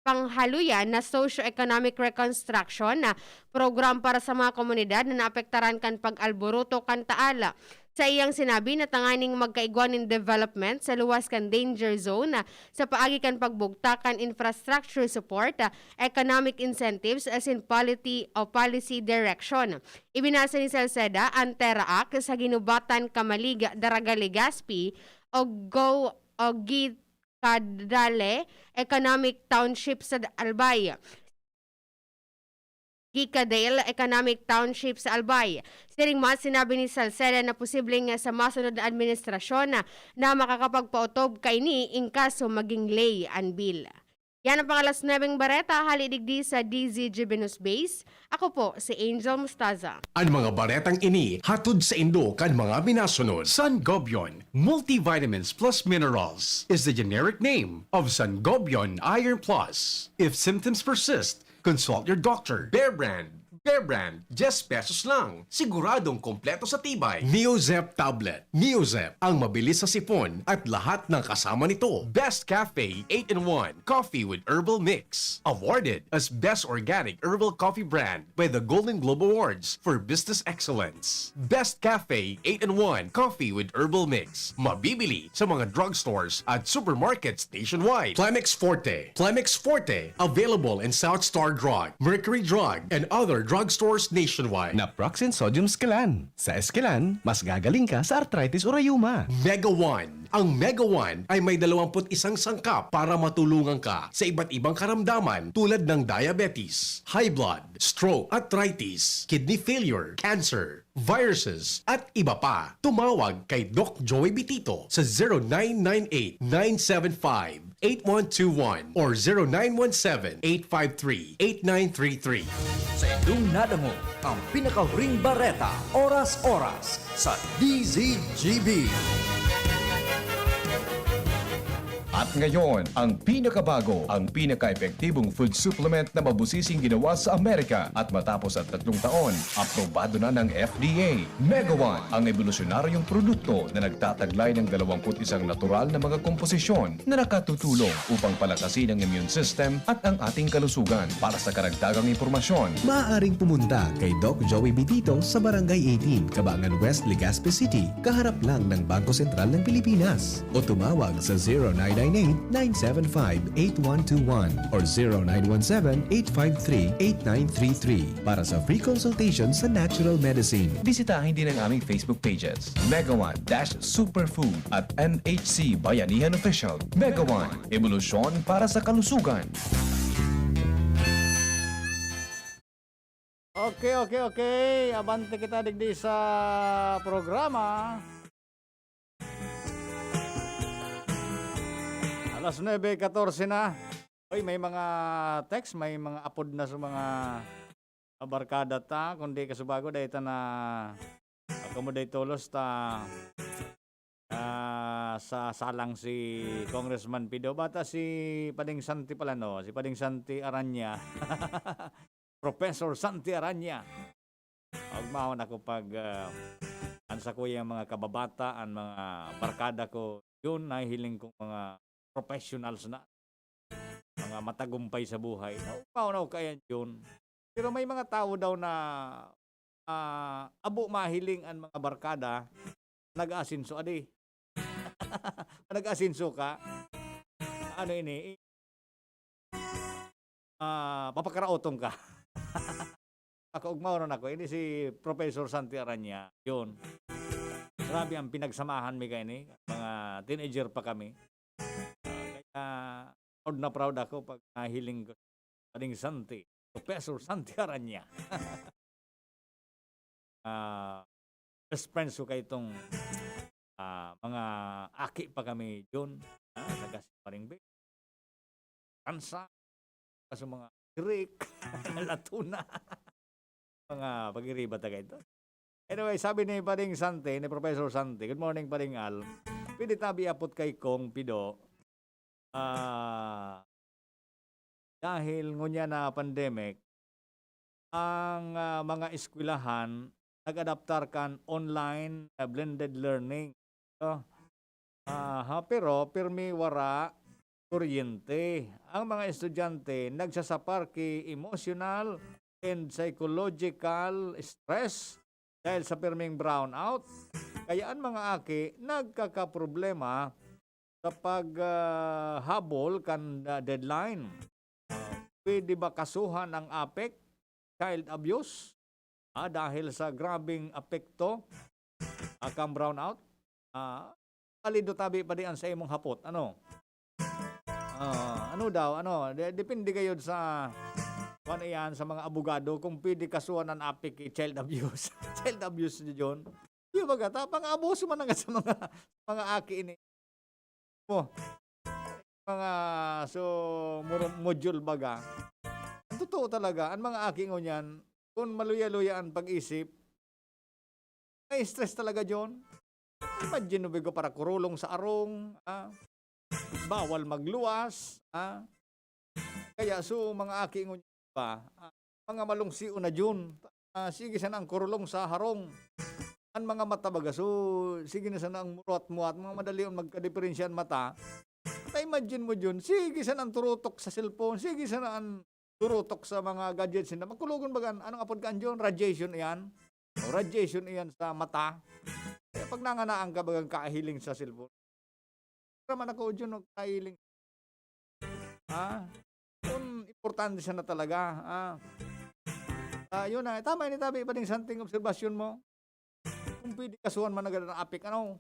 panghaluyan na socio-economic reconstruction na program para sa mga komunidad na naapektaran kan pag-alboroto kan Taal. Sa iyang sinabi na tanganing magkaigwa nin development sa luwas kan danger zone sa paagi kan pagbugtak kan infrastructure support, economic incentives asin policy o policy direction. Ibinasa ni Salceda an TERRA Act sa ginubatan Camalig, Daraga, Legazpi, o Go o Gi-, Cadale Economic Township sa Albay. Gicadale Economic Township sa Albay. Siring man, sinabi ni Salceda na posibleng sa masunod na administrasyon na, na makakapagpaotob kaini in kaso maging ley an bill. Yan ang pang-alas nuebeng bareta, hali digdi sa D Z G B News Base. Ako po si Angel Mustaza. An mga baretang ini hatod saindo kan mga minasunod: Sangobion Multivitamins Plus Minerals is the generic name of Sangobion Iron Plus. If symptoms persist, consult your doctor. Bear Brand. Bear Brand, diyes pesos lang. Siguradong kompleto sa tibay. Neozep Tablet. Neozep, ang mabilis sa sipon at lahat ng kasama nito. Best Cafe eight-in-one Coffee with Herbal Mix. Awarded as Best Organic Herbal Coffee Brand by the Golden Globe Awards for Business Excellence. Best Cafe eight-in-one Coffee with Herbal Mix. Mabibili sa mga drugstores at supermarkets nationwide. Plemex Forte. Plemex Forte, available in South Star Drug, Mercury Drug, and other drugstores nationwide. Naproxen Sodium Esquilan. Sa Esquilan, mas gagaling ka sa arthritis o rayuma. Mega One. Ang Mega One ay may dalawampu't isang sangkap para matulungan ka sa iba't ibang karamdaman tulad ng diabetes, high blood, stroke, arthritis, kidney failure, cancer, viruses, at iba pa. Tumawag kay Doc Joey Bitito sa zero nine nine eight, nine seven five, eight one two one or zero nine one seven, eight five three, eight nine three three. Sa inyong nadangog ang pinakahuring bareta, oras-oras, sa D Z G B. At ngayon, ang pinakabago, ang pinaka-epektibong food supplement na mabusising ginawa sa Amerika at matapos ang tatlong taon, aprobado na ng F D A. Mega One, ang ebolusyonaryong produkto na nagtataglay ng dalawampu't isang natural na mga komposisyon na nakatutulong upang palakasin ang immune system at ang ating kalusugan. Para sa karagdagang impormasyon, maaaring pumunta kay Doc Joey Bitito sa Barangay eighteen, Cabangan West, Legazpi City, kaharap lang ng Bangko Sentral ng Pilipinas. O tumawag sa zero nine nine eight, nine seven five, eight one two one or zero nine one seven, eight five three, eight nine three three para sa free consultation sa natural medicine. Bisitahin din ang aming Facebook pages, Mega One dash Superfood at N H C Bayanihan Official. Mega One, ebolusyon para sa kalusugan. Okay, okay, okay. Abante kita digdi sa programa. Alas nuebe katorse na. Oy, may mga text, may mga apod na sa mga barkada ta. Kung di ka subago, dahil ta na, kamo dahil tolos ta, ah, sa salang si Congressman Pido. Bata si Pading Santi pala, no? Si Pading Santi Aranya. Professor Santi Aranya. Pagmahon ako pag, ah, an sakuyang mga kababata, an mga barkada ko, yun, nahihiling kong mga professionals na, mga matagumpay sa buhay. Naugmaon ako kaiyan, yun. Pero may mga tawo daw na, ah, abo mahiling an mga barkada, nag-aasenso, adi. Nag-aasenso ka, ano ini, ah, papakaraoton ka. Nakaugmaw ron ako. Ini si Professor Santi Aranya. Yun. Grabe ang pinagsamahan mi kaini. Mga teenager pa kami. Ah, kaya proud na proud ako pag nahiling ko Pading Santi, Professor Santi Aranya. Ah, best friends ko kaitong, ah, mga aki pa kami, Jun. Ah, taga Siparing Bay. Tansa, sa mga Greek, Latuna. Mga pag-iriba taga ito. Anyway, sabi ni Pading Santi, ni Professor Santi, "Good morning, Pading Al. Pwede tabi apot kay Kong Pido. Ah, dahil ngunyan na pandemic, ang, ah, mga eskwelahan nag-adaptar kan online, ah, blended learning." So, aha, pero pirmi wara kuryente. Ang mga estudyante nagsasapar ki emotional and psychological stress dahil sa pirming brownout. Kaya ang mga aki nagkakaproblema sa pag, ah, habol kan, ah, deadline. Ah, pwede ba kasuhan ang apek, child abuse? Ah, dahil sa grabeng apekto, ah, kan brownout? Ah, alido tabi pa diyan sa imong hapot. Ano? Ah, ano daw? Ano? De-, depende kayo sa, kuwan iyan, sa mga abogado kung pwede kasuhan ang apek, eh, child abuse. Child abuse, John. Di ba ka? Ta-, pang-abuso man ang sa mga, mga aki ini. Mo. Mga, so, muro-, module baga. Ang totoo talaga, ang mga aki ngunyan, kung maluya-luya ang pag-isip, na-stress talaga, John. Imagine mo, bigo, para kurulong sa arong, ah, bawal magluwas, ah. Kaya, so, mga aki ngunyan pa, ah, mga malungsion na, John. Ah, sige sana ang kurulong sa harong. Ang mga mata baga, so, sige na sana ang muwat-muwat, mga madali ang magkadiperensya ang mata. Ta imagine mo, John, sige sana ang turutok sa cellphone, sige sana ang turutok sa mga gadgets nila. Makulogon baga, anong apod ka, John? Radiation iyan. O, radiation iyan sa mata. Kaya pag nanganaan ka, bagang kahiling sa cellphone. Naman ako, John, og kahiling. Ah, kung importante siya na talaga. Ah, ah, yun na. Tama ni tabi pa ding santing obserbasyon mo. Kung pwede, kasuhan man agad ang apik, ano?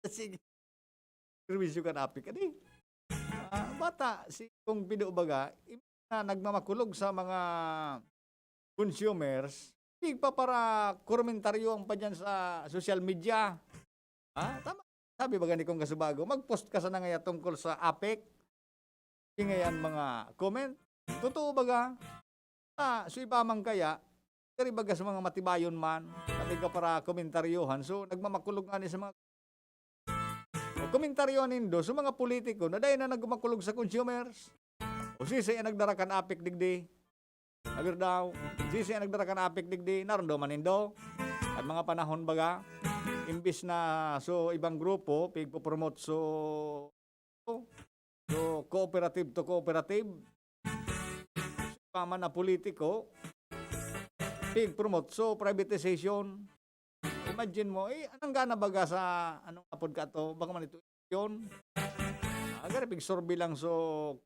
Sige. Servisyo kan apik, adi. Ah, bata, si Kong Pido baga, im-, na nagmamakulog sa mga consumers, tigpa para komentaryo ang pa dyan sa social media. Ah, tama. Sabi baga ni Kong Kasubago, "Mag-post ka sana ngaya tungkol sa apik." Ingay an mga comment. Totoo baga? Ah, so iba man kaya, kari baga sa mga matibayon man, sabi ka para komentaryohan. So, nagmamakulog nga ni sa mga, o, komentaryohan nindo, sa mga politiko na dahil na nagmakulog sa consumers. O sisay ang nagdara kan apik digdi? Haber daw, sisay ang nagdara kan apik digdi? Narundoman nindo? At mga panahon baga, imbis na so ibang grupo, pigpopromote so, so cooperative to cooperative, pa man na politiko, pigpromote so privatization. Imagine mo, eh, anong gana baga sa, anong apod ka to? Baka man ito, yun. Agar pig-survey lang so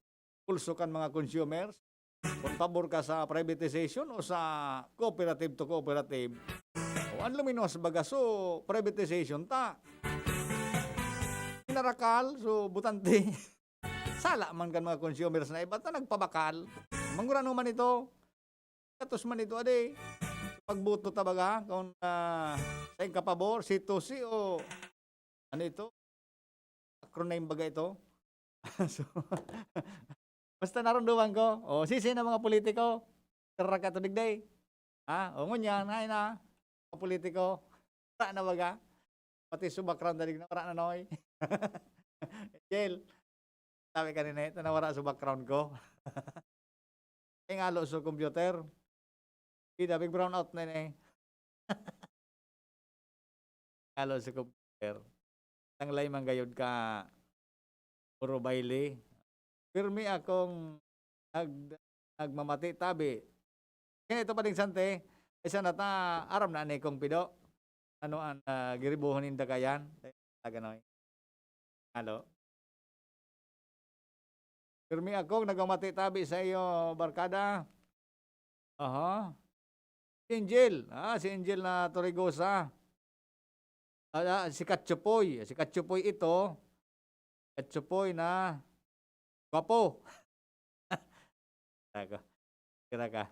pulso kan mga consumers. Kung pabor ka sa privatization o sa cooperative to cooperative, o ang luminos baga so privatization ta. Pinarakal, so butante. Sala man kan mga consumers na iba ta nagpabakal. Mangurano man ito? Katos man ito, ade. Pagboto ta baga, kung, ah, sa ikapabor, si Tusi o ano ito? Acronym baga ito? So, basta narunduman ko, o, sisi na mga politiko, karaka to digday. Ha? O, ngunyan, ay na, mga politiko, wala na baga. Pati subak ran dalig na, wala na, noy. Angel, sabi kanina, ito na wala subak ran ko. Ay nga, lo, so computer. Bida, big brownout na ini. Halo sa computer. Tanglay man gayod ka, puro bayle. Pirmi akong nag-, nagmamati tabi. Kaya ito pa ding sante, isa na ta, aram na ni Kong Pido. Ano ang, ah, giribuhon ninda kayan? Taganoy. Halo. Pirmi akong nagmamati tabi sa iyo, barkada. Aha. Si Angel. Ah, si Angel na Torregosa. Ah, ah, si Katsupoy. Si Katsupoy ito. Katsupoy na gwapo. Tago. Kita ka.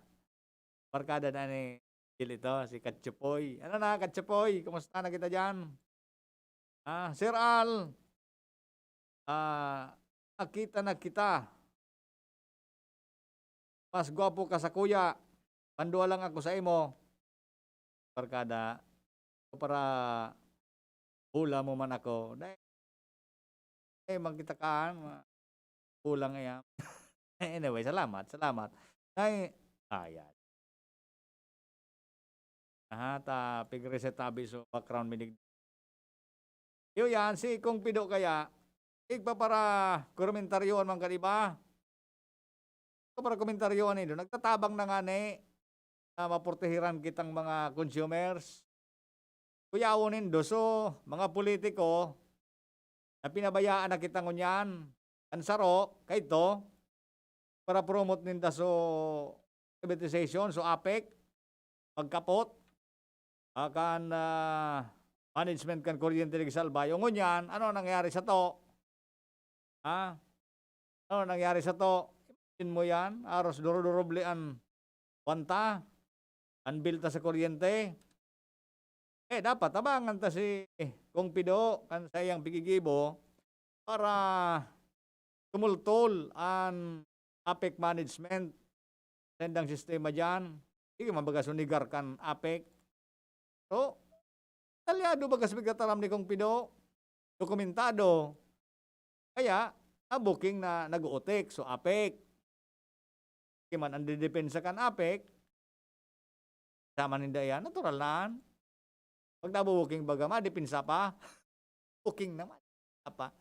Barkada na ni Angel ito, si Katsupoy. Ano na, Katsupoy? Kumusta na kita dyan? Ah, Sir Al, ah, nakita na kita. Mas gwapo ka sa kuya. Pandua lang ako sa imo. Barkada, para hula mo man ako. Dai, eh, magkita ka, ma-, kulang iya. Anyway, salamat, salamat. Dai, ayan. Aha, ta, pig-reset tabi so background minig. Iyo yan, si Kong Pido kaya, igpapara komentaryoon man ka, di ba? Igpapara komentaryoon nindo. Nagtatabang na ngani na maprotehiran kitang mga consumers. Kuyawon nindo. So, mga politiko, na pinabayaan na kita ngunyan. An saro, kaito, para promote ninda so privatization, so APEC, pagkapot, ah, kan, ah, management kan kuryente digdi sa Albay. O ngunyan, ano nangyari sato? Ha? Ano nangyari sato? Imagine mo yan, aros duro-duroble an kwanta, an bilta sa kuryente. Eh, dapat tabangan ta si Kong Pido kan saiyang pigigibo para tumultol an APEC management sa indang sistema diyan. Sige, mabaga sunigar kan APEC. So, detalyado baga sa pagtataram ni Kong Pido, dokumentado. Kaya, nabuking na nag-uutik, so APEC. Di man ang didepensa kan APEC, sama ninda iyan, natural na. Pag nabubuking baga, madepensa pa. Buking naman. Apa?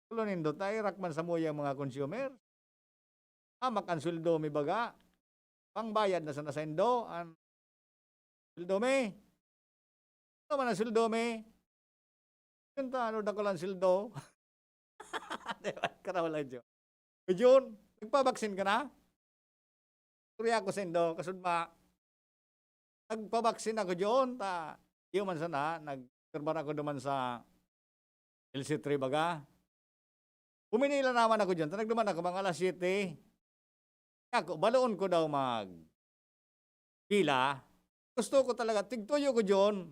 Tulo nindo, ta, irak man sa muya mga consumer. Hamak ang sweldo mi baga. Pangbayad na sana saindo, ang sweldo mi. Ano man ang sweldo mi? Yun ta, ano, dakul ang sweldo. Di ba? Karaw lang, John. O, John, nagpabaksin ka na? Istorya ko saindo, kasudma. Nagpabaksin ako, John, ta, iyo man sana, nag-, obserbar ako duman sa L C three baga. Puminila naman ako diyan. Ta nagduman ako mga alas siyete. Ako, baloon ko daw magpila. Gusto ko talaga, tigtuyo ko diyan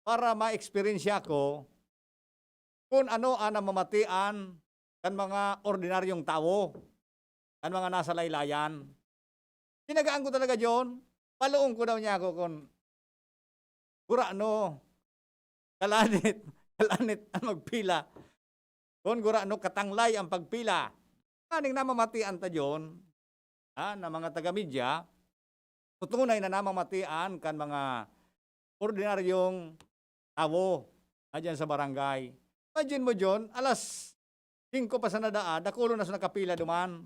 para ma-eksperyensya ko kung ano ang namamatian kan mga ordinaryong tawo, kan mga nasa laylayan. Tinagaan ko talaga, John. Baloon ko daw niya ako kung gurano, kalanit, kalanit ang magpila. Kung gurano, katanglay ang pagpila. Aning namamatian ta, John, ha, na mga taga-media, tutunay na namamatian kan mga ordinaryong tawo na diyan sa barangay. Imagine mo, John, alas singko pa sana daa, dakulon na sa nakapila duman.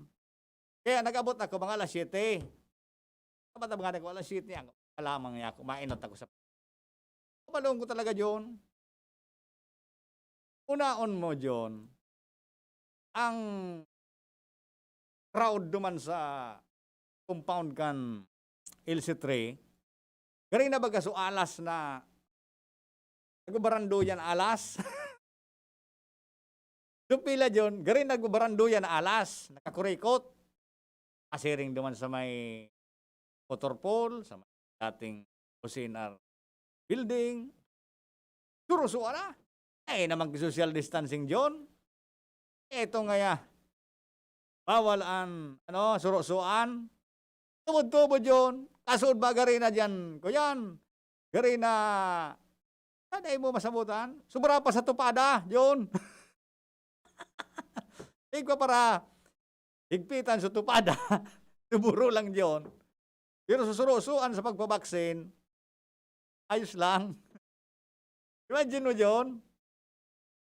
Kaya nag-abot ako mga alas siyete. Dapat ang mga ako, alas siyete ako. Alamang niya ako, mainot ako sa, kabalong ko talaga, John. Unaon mo, John, ang crowd duman sa compound kan L C three, gari na baga so alas na nagbabarandoyan alas. So pila, John, gari nagbabarandoyan na alas, nakakurikot. Asiring duman sa may Motorpool, sa may dating Cusinar building. Surusuan na. Eh, naman social distancing, John. Eto ngaya, bawal an, ano, surusuan. Tubod-tubod, John. Kasud ba gari na diyan, kuyan? Gari na, ano mo masabutan? Sobra pa sa tupada, John. Igwa para higpitan sa tupada. Tuburo lang, John. Pero susurosoan sa pagpabaksin, ayos lang. Imagine mo, John,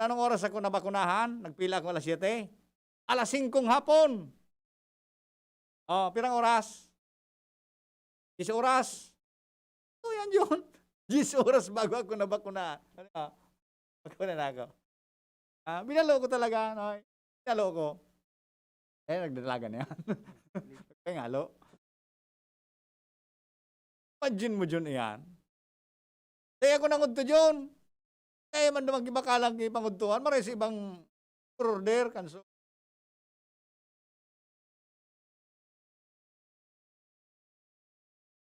anong oras ako nabakunahan? Nagpila ako alas siyete. Alas singkong hapon. Oh, pirang oras? Diyes oras. So, yan yun. Diyes oras bago ako nabakuna. Ano ka? Bakuna na ako. Ah, binalo ko talaga, no? Binalo ko. Eh, nagdalagan na yan. Kaya nga, lo. Imagine mo, John, iyan. Kaya ako nangudto, John. Kaya man naman kibakalang kipangudtuhan, maray sa ibang order, kan so.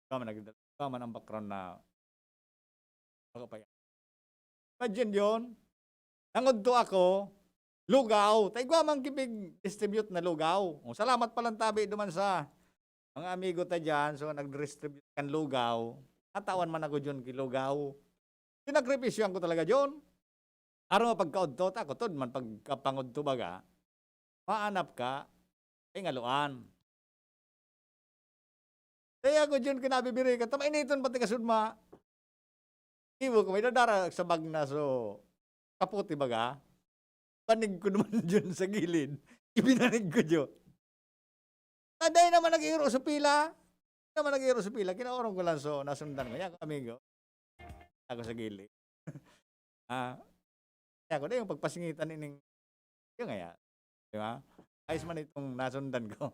Ikaw man, nagdala, ikaw man ang background na, baka pa yan. Imagine yun. Nangudto ako, lugaw. Ta igwa man kipig-distribute na lugaw. O, salamat palang tabi duman sa mga amigo ta dyan. So, nag-distribute kan lugaw. Natawan man ako dyan ki lugaw. Sinakripisyohan ko talaga dyan. Araw nga pagkaudto, ta ako tod man pagkapangudto baga. Maanap ka, ay ngaluan. Kaya ako dyan kinabibiri ka, tama initon pati kasudma. Ibo ko, may dadara sa bagna, so, kaputi baga. Banig ko naman dyan sa gilid. Ibinanig ko dyan. Taday naman nag-iiro sa pila. Naman nag-iiro sa pila. Kinaurong ko lang, so, nasundan ko. Yan, amigo. Ako sa gilid. Ah, kaya ko na yung pagpasingitan ining, yung nga yan. Di ba? Ayos man itong nasundan ko.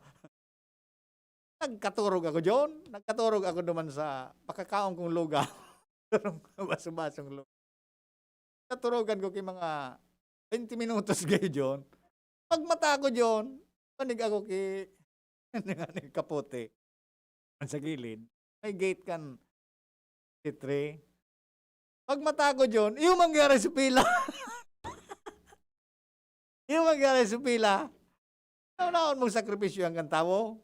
Nagkaturog ako, John. Nagkaturog ako duman sa pakakaon kong lugaw. Baso-basong lugaw. Katurogan ko ki mga twenty minutos kayo, John. Pagmata ko, John, panig ako ki, kapote. Sa gilid. May gate kan C three. Pagmata ko, John, iyo mangyari sa pila. Iyo mangyari sa pila. Naunahon mong sakripisyo ang kan tawo.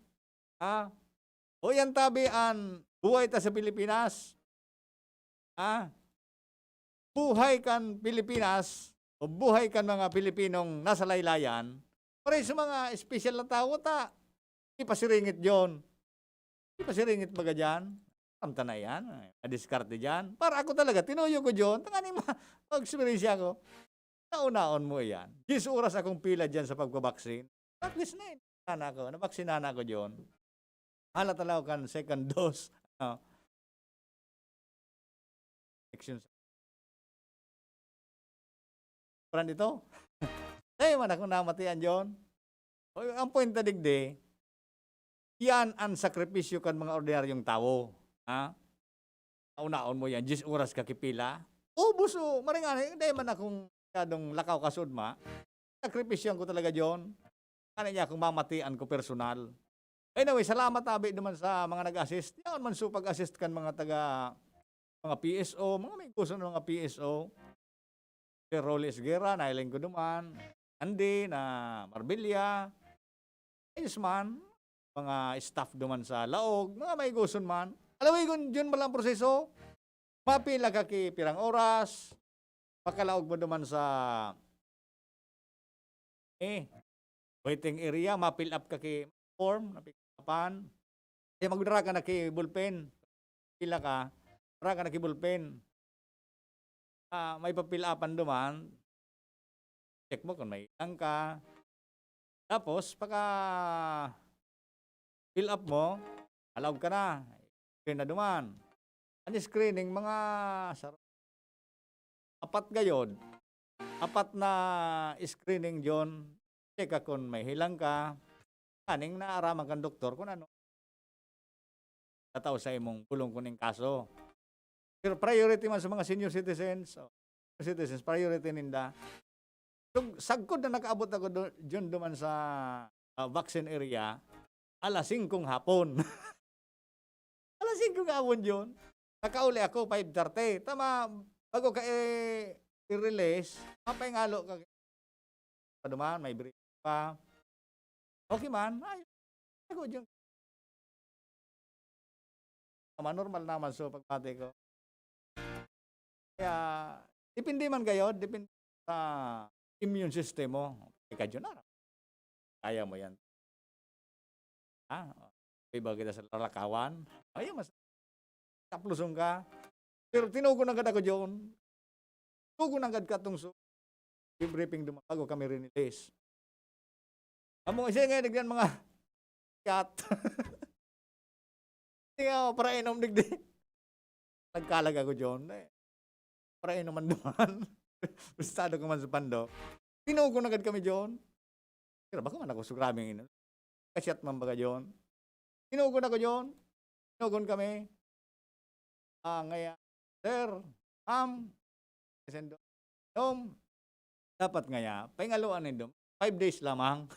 Ha? O yan tabi an buhay ta sa Pilipinas. Ha? Buhay kan Pilipinas o buhay kan mga Pilipinong nasa laylayan, pareho sa mga espesyal na tawo ta, ipasiringit yon. Ipasiringit baga dyan. Amta na yan. Madiskarte dyan. Para ako talaga, tinuyo ko dyan. Tanganing ma-, mag-eksperyensya ako. Naunaon mo iyan. Diyes oras akong pila diyan sa pagpabaksin. At least na, na ako. Nabaksinan na ako diyon. Hala talaga kan second dose. Ah. Section. Pran ito? Tayo man akong namatian diyon. O, ang point na digdi, yan ang sakripisyo kan mga ordinaryong tawo. Ha? Naunaon mo yan, diyes oras ka kipila. Ubos o, maring ano, hindi man akong masyadong lakaw kasudma. Sakripisyohan ko talaga, John. Ano niya, kung mamatian ko personal. Anyway, salamat abi naman sa mga nag-assist. Yan man so pag-assist kan mga taga, mga P S O, mga may gusto ng mga P S O. Sir Rolly Esguerra, nahiling ko duman. Andy na Marbella. Ayos man, mga staff duman sa laog, mga maigoson man. Alawigon, yun man lang proseso. Mapila ka ki pirang oras, pakalaog mo duman sa, eh, waiting area, ma-fill up ka ki form, na-fill upan. Eh, magdara ka na ki ballpen. Pila ka, dara ka na ki ballpen. Ah, may pa-fill upan duman. Check mo kung may ilang ka. Tapos, pagka-fill up mo, alaog ka na. Screen na duman. Ang screening, mga sar-, apat gayod. Apat na screening, John. Check ka kung may hilang ka. Kaning naaraman kang doktor kung ano tatao sa imong bulong kuning kaso. Pero priority man sa mga senior citizens, o, citizens, priority ninda. So, sagkod na nakaabot ako do-, dyan duman sa, ah, vaccine area, alas singkong hapon. Alas singkong hapon yun. Nakauli ako, five thirty. Tama, bago ka i-, i-release, mapahingalo ka pa duman, may brief pa. Okay man, ay, ako dyan. Tama, normal naman, so, pagpati ko. Kaya, depende man kayo, depende sa immune system mo. Ika dyan na. Kaya mo yan. Ha? Iba kita sa lalakawan. Ayun, mas kapluson ka. Pero tinugon agad ako, John. Tugon agad ka itong su-, briefing duman bago kami rinilis. Amo, siya nga, nagdan mga kat. Hindi nga, para inom, digdi. Nagkalag ako, John. Eh, para inom man duman. Gustado ko man sa pando. Tinugon agad kami, Johon. Pero bako man ako sa grabeng ino-, kasyat man baga, Johon. Tinugon ako, Johon. Tinugon kami. Ah, ngaya, sir, ma'am, sendo, dom, dapat ngaya, paingaluan ni dom. Five days lamang.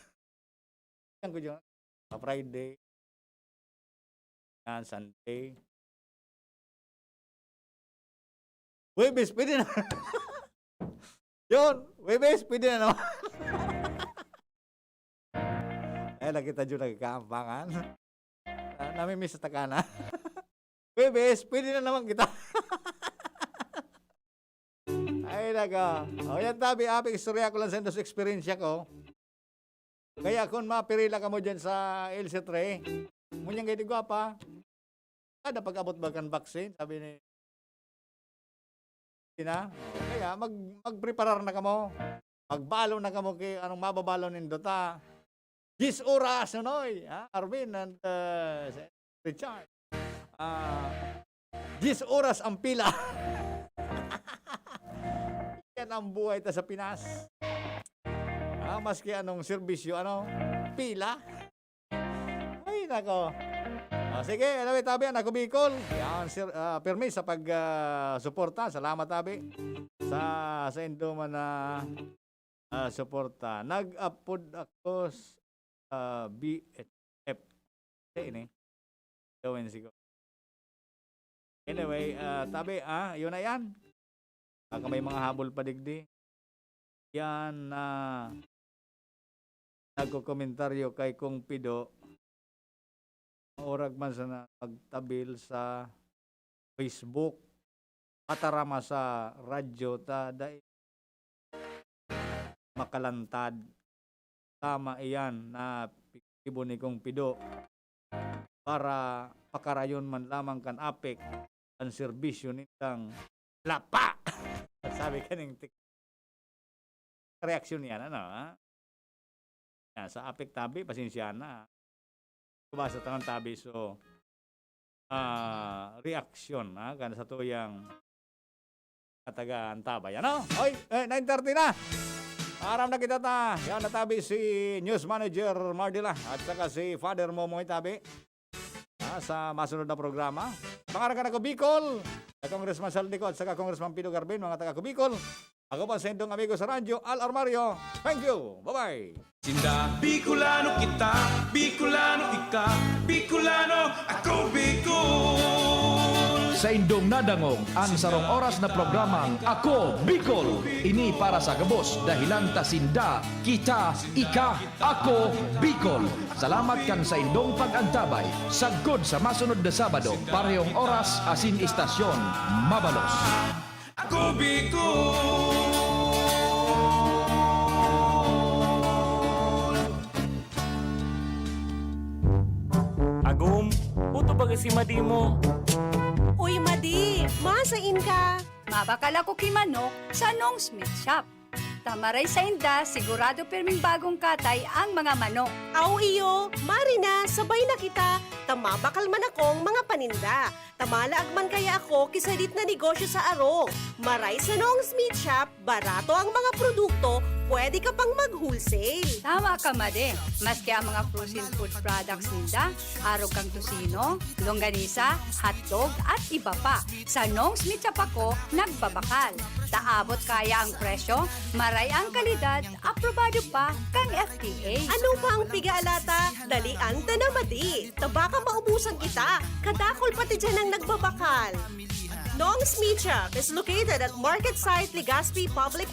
Yan ko, Johon. Sa Friday. Yan, Sunday. Huwebes, pwede na. Yun, Huwebes, pwede na naman. Ay, nakita nyo, nagkaampangan. Ah, namimiss sa takana. Huwebes, pwede na naman kita. Ay, nako. O, yan, tabi, abi, istorya ko lang sa inyo sa eksperyensya ko. Kaya kung mapirila kamo dyan sa L C three, ngunyan kayo di gwapa, kada pag-abot ba kan vaccine, sabi ni Tina, kaya mag-, magpreparar na kamo. Magbalo na kamo kay anong mababalo nindo ta. Diyes oras, Nonoy, ha? Arvin and, uh, Richard. Ah, diyes oras ang pila. Yan ang buhay ta sa Pinas. Ah, maski anong serbisyo, ano, pila. Ay, nako. Ah, sige, anyway, tabi, Ako Bicol. Yan, sir, ah, pirmi sa pag, ah, suporta. Salamat, tabi. Sa, sa indo man na, ah, suporta. Nag-upload ako sa B H F. Sa ini. Gawin siguro. Anyway, ah, tabi, ah, yun na yan. Baka may mga habol pa digdi. Yan na nagkokomentaryo kay Kong Pido. Maurag man sana magtabil sa Facebook. Patarama sa radyo ta dai makalantad. Tama iyan na pi-, gibo ni Kong Pido para pakarayon man lamang kan APEC an serbisyo nindang lapa. Sabi kaning tik-, reaksyon niya, ano, ha? Yan, sa APEC tabi, pasensya na. Basta tangan tabi, so, ah, reaksyon, ha, kan sa tuyang katagaan tabay, ano? Oy, eh, nine thirty na. Aram na kita ta. Yan, natabi si News Manager Mardila at saka si Father Momoy tabi. Ah, sa masunod na programa. Pangaran kan Ako Bicol, sa Congressman Saldico at saka Congressman Pido Garbin, mga taga Ako Bicol. Ako po sa indong amigo sa radyo, Al Armario. Thank you. Bye-bye. Sinda, Bicolano kita, Bicolano ika, Bicolano, Ako Bicol. Saindong nadangog an sarong oras na programang Ako Bicol. Ini para sa gabos, dahelan ta sinda, kita, ika, Ako Bicol. Salamat kan saindong pag-antabay. Sagkod sa masunod na Sabado, parehong oras asin istasyon. Mabalos. Ako Bicol. Agom, puto baga si Madi mo. Uy, Madi, masain ka? Mabakal ako ki manok sa Nong's Meat Shop. Ta maray sainda, sigurado pirming bagong katay ang mga manok. Aw iyo, mari na, sabay na kita, ta mabakal man akong mga paninda. Ta malaag man kaya ako ki sadit na negosyo sa arog. Maray sa Nong's Meat Shop, barato ang mga produkto, pwede ka pang mag-wholesale. Tama ka, Madi. Maski ang mga frozen food products ninda, arog kan tocino, longganisa, hotdog, at iba pa. Sa Nong's Meat Shop ako nagbabakal. Ta abot kaya ang presyo, maray ang kalidad, aprobado pa kan F D A. Ano pa ang piga alata? Dalian ta na, Madi. Ta baka maubusan kita. Kadakol pati diyan ang nagbabakal. Nong's Meat Shop is located at Market Site, Legazpi Public